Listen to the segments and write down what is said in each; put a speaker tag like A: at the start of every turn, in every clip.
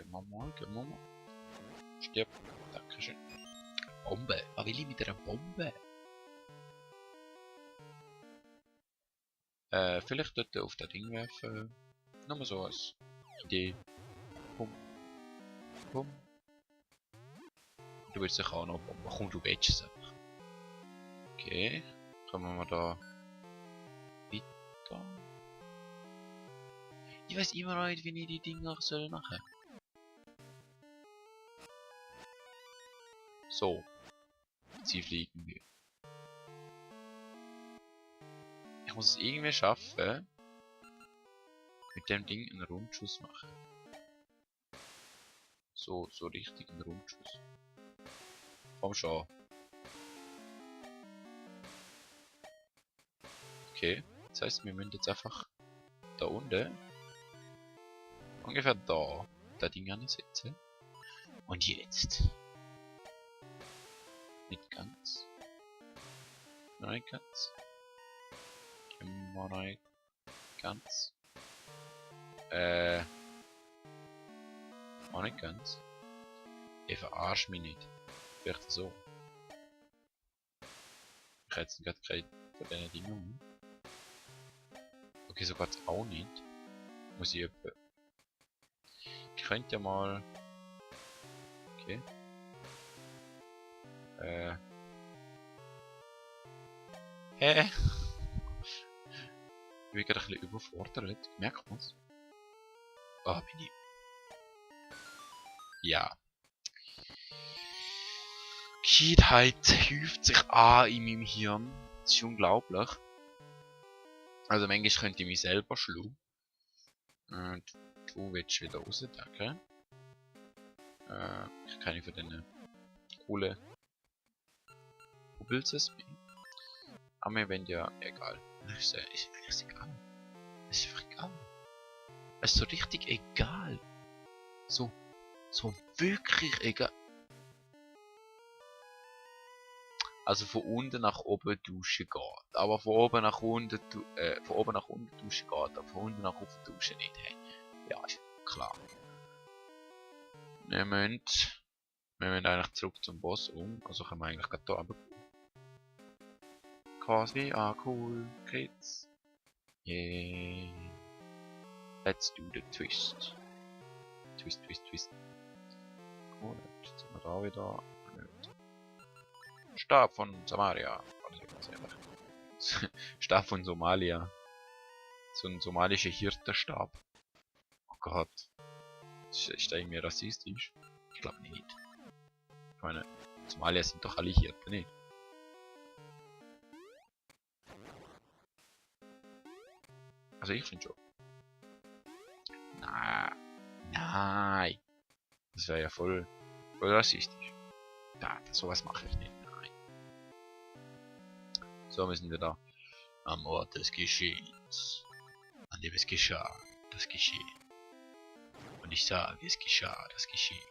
A: Gehen wir mal, gehen wir mal. Stirb. Dankeschön. Bombe. Was will ich mit einer Bombe? Vielleicht dort auf das Ding werfen. Nur so als Idee. Pum. Pum. Du willst sicher auch noch Bombe. Komm, du willst es einfach. Okay. Kommen wir da weiter. Ich weiß immer noch nicht, wie ich die Dinger soll machen. So. Sie fliegen wir. Ich muss es irgendwie schaffen, mit dem Ding einen Rundschuss machen. So richtig einen Rundschuss. Komm schon. Okay, das heißt, wir müssen jetzt einfach da unten, ungefähr da Ding ansetzen. Und jetzt. Nicht ganz. Noch nicht ganz. Immer noch nicht ganz. Auch nicht ganz. Ich verarsch mich nicht. Vielleicht so. Ich hätte jetzt gerade keine von diesen Dingen. Okay, so geht's auch nicht. Muss ich etwa. Ich könnte ja mal. Okay. Hä? Ich bin gerade ein bisschen überfordert. Merkt man's? Ah, bin ich. Ja. Gescheitheit häuft sich an in meinem Hirn. Das ist unglaublich. Also manchmal könnte ich mich selber schlagen. Und du willst wieder rausdecken. Ich kann nicht von diesen coolen Bubbles bin. Aber wir wollen ja egal. Ist egal. Es ist einfach egal. Es ist so richtig egal. So wirklich egal. Also von unten nach oben duschen geht. Aber von oben nach unten duschen geht. Aber von unten nach oben duschen nicht. Hey. Ja, ist klar. Wir müssen eigentlich zurück zum Boss um. Also können wir eigentlich gerade hier runter. Cause we are cool kids. Yeah. Let's do the twist. Twist. Gut, jetzt sind wir da wieder. Stab von Samaria. Stab von Somalia. So ein somalischer Hirtenstab. Oh Gott. Ist da irgendwie rassistisch? Ich glaube nicht. Ich meine, Somalier sind doch alle Hirten, nicht? Also ich finde schon. Nein. Das wäre ja voll rassistisch. Ja, sowas mache ich nicht. Nein. So, wir sind wir da. Am Ort des Geschehens. An dem es geschah, das geschehen. Und ich sage, es geschah, das geschehen.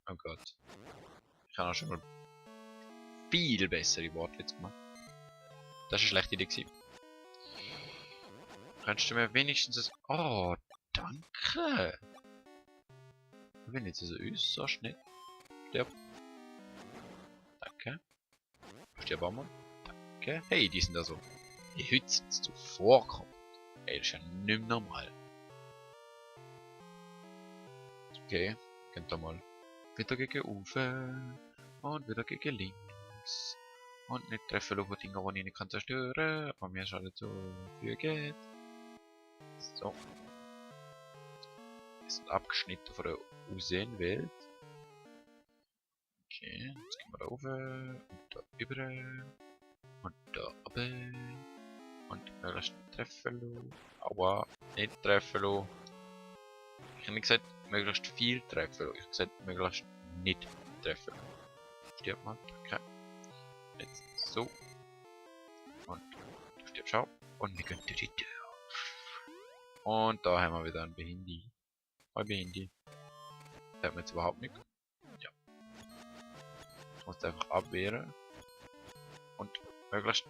A: Oh Gott. Ich habe auch schon mal viel bessere Wortwitze gemacht. Das ist eine schlechte Idee gewesen. Kannst du mir wenigstens das... Oh, danke. Wenn jetzt also äußerst nicht stirbt. Danke. Stirb auch mal. Danke. Hey, die sind da so. Die heute sind so vorkommt. Ey, das ist ja nicht mehr normal. Okay, könnt ihr mal wieder gegen Ufer und wieder gegen links. Und nicht treffen auf Dinge, die ich nicht kann zerstören, aber mir schadet so viel geht. So. Wir sind abgeschnitten von der Außenwelt. Okay, jetzt gehen wir da rauf und da über und da runter und möglichst nicht treffen lassen. Aua, nicht treffen lassen. Ich habe nicht gesagt, möglichst viel treffen lassen. Ich habe gesagt, möglichst nicht treffen lassen. Stirb mal, okay. Jetzt so. Und du stirbst auch. Und wir gehen durch die Tür. Und da haben wir wieder ein Behindi. Ein Behindi. Das hat man jetzt überhaupt nicht. Ja. Ich muss einfach abwehren. Und möglichst...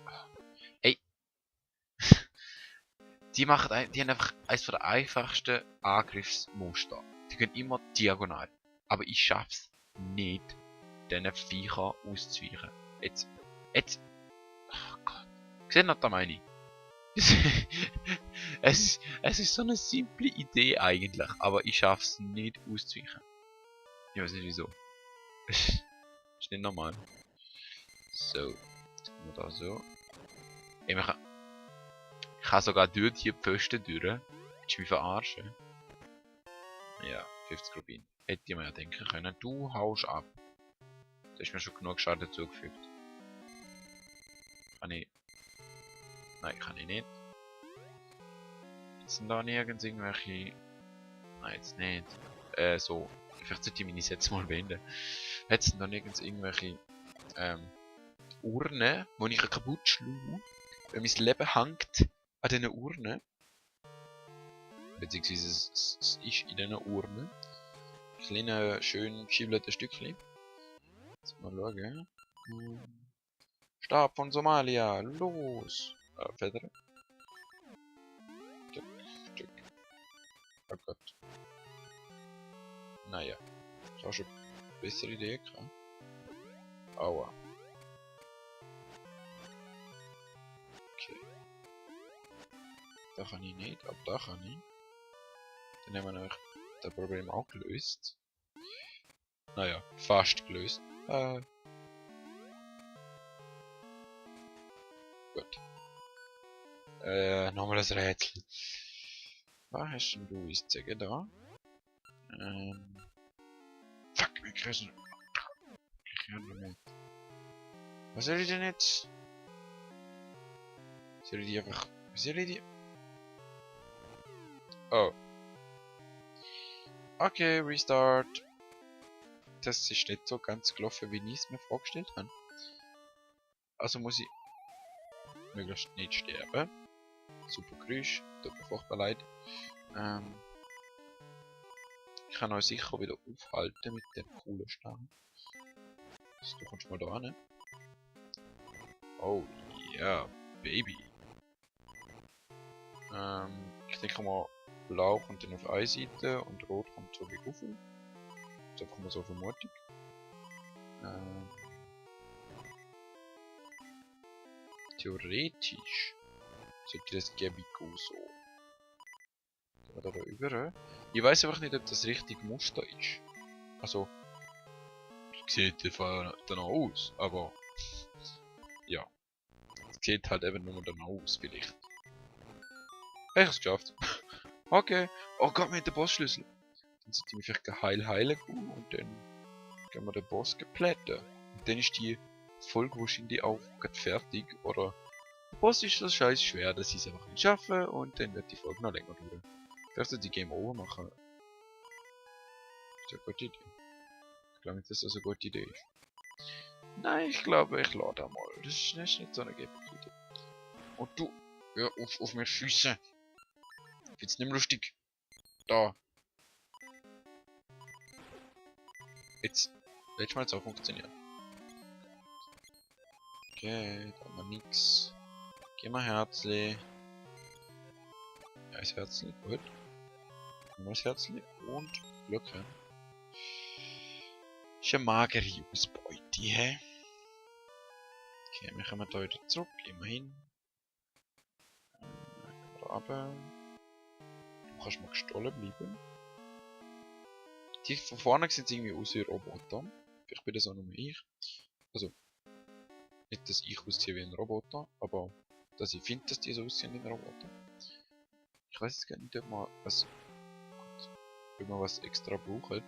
A: Hey! Die haben einfach eines der einfachsten Angriffsmuster. Die können immer diagonal. Aber ich schaff's nicht, diesen Viechern auszuweichen. Jetzt. Oh Gott. Seht ihr, da meine ich? es ist so eine simple Idee eigentlich, aber ich schaff's nicht auszuweichen. Ich weiß nicht wieso. Ist nicht normal. So, jetzt können wir da so. Ich kann sogar durch die Pfosten durch. Willst du mich verarschen? Ja, 50 Rubin. Hätte ich mir ja denken können. Du haust ab. Du hast mir schon genug Schaden zugefügt. Kann ich... Nein, kann ich nicht. Sind da nirgends irgendwelche... Nein, jetzt nicht. So. Vielleicht sollte ich meine Sätze mal beenden. Hätten da nirgends irgendwelche... Urnen, die ich kaputt schlage. Weil mein Leben hängt an diesen Urnen. Beziehungsweise es ist in diesen Urnen. Kleine, schön geschiebeltes Stückchen. Jetzt mal schauen. Stab von Somalia, los! Federn. Stück. Oh Gott. Naja. Ich habe schon eine bessere Idee gehabt. Aua. Okay. Da kann ich nicht, aber da kann ich. Dann haben wir nämlich das Problem auch gelöst. Naja, fast gelöst. Gut. Nochmal das Rätsel. Was hast denn du jetzt sagen da? Fuck, wir kriegen nicht. Was soll ich denn jetzt? Soll ich die einfach... Soll ich die... Oh. Okay, Restart. Das ist nicht so ganz gelaufen, wie ich es mir vorgestellt habe. Also muss ich möglichst nicht sterben. Super Geräusch, tut mir furchtbar leid. Ich kann euch sicher wieder aufhalten mit dem coolen Stein. Also, du kommst mal da hin. Oh, ja, yeah, Baby. Ich denke mal, blau kommt dann auf eine Seite und rot kommt so wie rauf. Das ist einfach mal so Vermutung. Theoretisch sollte das Gebico so. Gehen wir da rüber. Ich weiß einfach nicht, ob das richtig Muster ist. Also, sieht danach aus, aber ja. Es sieht halt eben nur danach aus, vielleicht. Ich hab's geschafft. Okay. Oh Gott, wir haben den Bossschlüssel. Dann sollte ich mich vielleicht heilen gehen und dann gehen wir den Boss geplätten. Und dann ist die Folge wahrscheinlich auch gerade fertig. Oder der Boss ist so scheiß schwer, dass ich es einfach nicht schaffe und dann wird die Folge noch länger dauern. Vielleicht sollte ich Game Over machen. Das ist eine gute Idee. Ich glaube nicht, dass das eine gute Idee ist. Nein, ich glaube, ich lade mal. Das ist nicht so eine gute Idee. Und du, hör auf mir Füße. Ich find's nicht mehr lustig. Da. Jetzt. Letztes Mal hat es auch funktioniert. Okay, da haben wir nix. Gehen wir Herzli. Ja, ist Herzli, gut. Nochmal das Herzli und Glocke. Ist eine magere Ausbeute, hä? Okay, wir kommen da wieder zurück, immerhin. Da runter. Du kannst mal gestohlen bleiben. Die von vorne sehen irgendwie aus wie Roboter. Vielleicht bin das auch nur ich. Also, nicht, dass ich aussehe wie ein Roboter, aber dass ich finde, dass die so aussehen wie ein Roboter. Ich weiß jetzt gar nicht, ob man was extra braucht.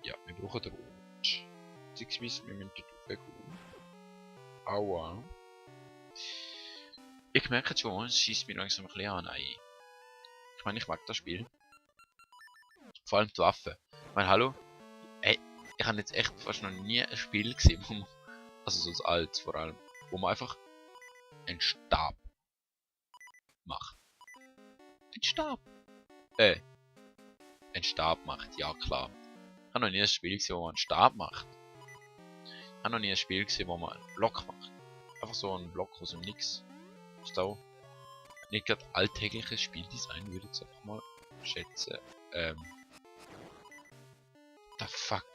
A: Ja, wir brauchen den Rot. Beziehungsweise wir müssen dort raufgehen. Aua. Ich merke schon, es schießt mich langsam ein bisschen an. Ich meine, ich mag das Spiel. Vor allem die Waffe. Ich meine, hallo? Ey, ich habe jetzt echt fast noch nie ein Spiel gesehen, wo man, also so das Altes vor allem, wo man einfach einen Stab macht. Ein Stab? Ein Stab macht, ja klar. Ich habe noch nie ein Spiel gesehen, wo man einen Stab macht. Ich habe noch nie ein Spiel gesehen, wo man einen Block macht. Einfach so einen Block aus dem Nix. So. nicht gerade alltägliches Spieldesign, würde ich jetzt einfach mal schätzen. The fuck?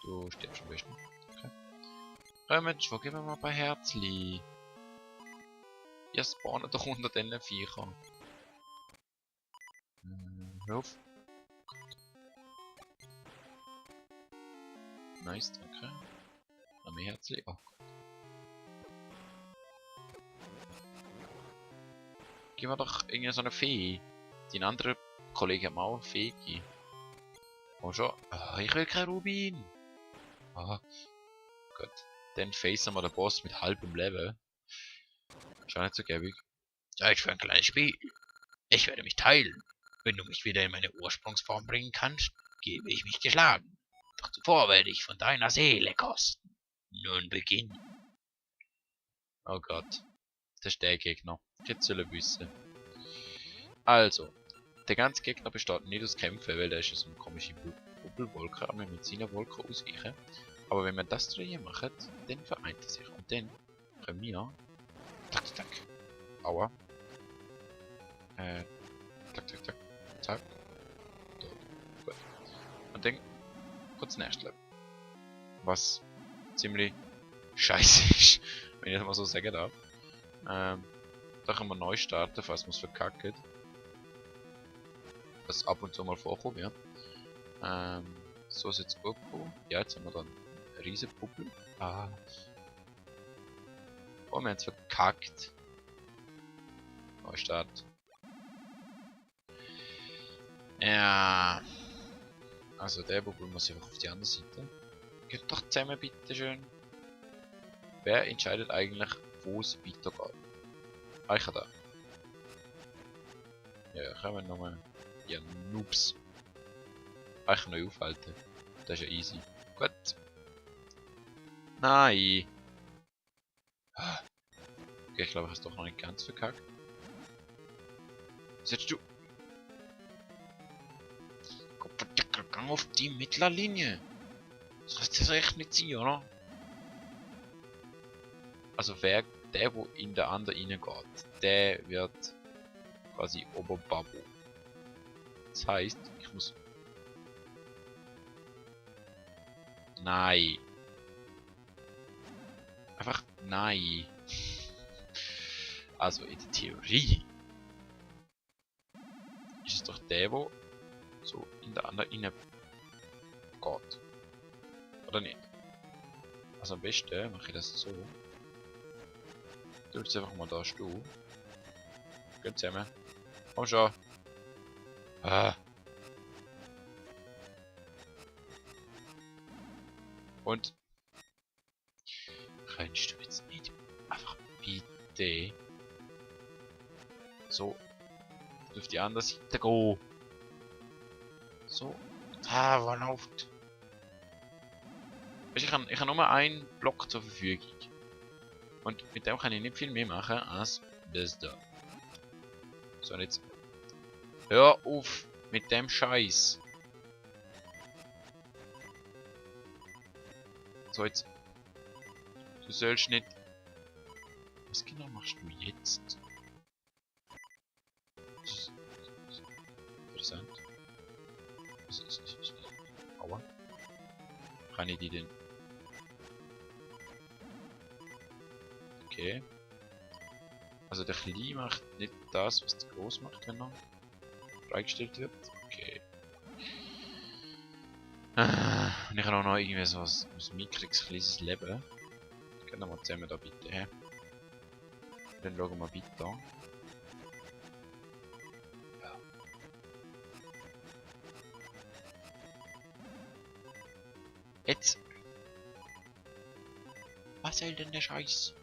A: Du stirbst schon besten. Okay. Mensch, wo gehen wir mal bei Herzli? Ihr spawnen doch unter den Viechern. Hör auf. Nice, danke. Noch mehr Herzli. Oh Gott. Gib mir doch irgendwie so eine Fee. Dein anderer Kollege hat mir auch eine Fee gegeben. Oh schon. Ah, ich will kein Rubin. Ah. Gut. Dann facen wir den Boss mit halbem Level. Schon nicht so gäbig. Zeit für ein kleines Spiel. Ich werde mich teilen. Wenn du mich wieder in meine Ursprungsform bringen kannst, gebe ich mich geschlagen. Doch zuvor werde ich von deiner Seele kosten. Nun beginn. Oh Gott. Das ist der Gegner. Jetzt soll er wissen. Also. Der ganze Gegner besteht nicht aus Kämpfen, weil der ist so eine komische Bubbelwolke, aber mit seiner Wolke ausweichen. Aber wenn wir das hier machen, dann vereint er sich. Und dann können wir... Tack, tack, tack. Aua. Tack, tack, tack. Zack. Tot. Gut. Und dann kurz nächstes Level. Was ziemlich scheiße ist, wenn ich das mal so sagen darf. Da können wir neu starten, falls wir es verkacken. Was ab und zu mal vorkommt, ja. So ist jetzt gut gekommen. Ja, jetzt haben wir dann eine riesen Puppe. Ah. Oh, wir haben es verkackt. Neustart. Ja. Also der Bubble muss einfach auf die andere Seite. Geht doch zusammen, bitteschön. Wer entscheidet eigentlich, wo es weitergeht? Ah, ich da. Ja, können wir nochmal. Ja, Noobs. Ah, ich kann neu aufhalten. Das ist ja easy. Gut. Nein. Okay, ich glaube, ich habe es doch noch nicht ganz verkackt. Setzt du. Gang auf die Mittlerlinie. Das kann echt nicht sein, oder? Also wer der, wo in der andere reingeht, der wird quasi Oberbabo. Das heißt, ich muss... Nein. Einfach nein. Also in der Theorie ist es doch der, wo so in der anderen rein geht. Oder nicht? Also am besten mache ich das so. Du jetzt einfach mal da stehen. Geht zusammen. Komm schon. Ah. Und kannst du jetzt nicht einfach bitte so auf die andere Seite gehen? So. Ah, wo läuft? Ich habe nur einen Block zur Verfügung. Und mit dem kann ich nicht viel mehr machen als das da. So, und jetzt. Hör auf mit dem Scheiß. So, jetzt. Du sollst nicht. Was genau machst du jetzt? Das ist interessant. Aua. Kann ich die denn. Okay. Also der Kleine macht nicht das, was der Groß macht, wenn er freigestellt wird. Okay. Und ich habe auch noch irgendwie so ein mickriges kleines Leben. Gehen wir mal zusammen da bitte her. Dann schauen wir weiter. Ja. Jetzt. Was soll denn der Scheiß?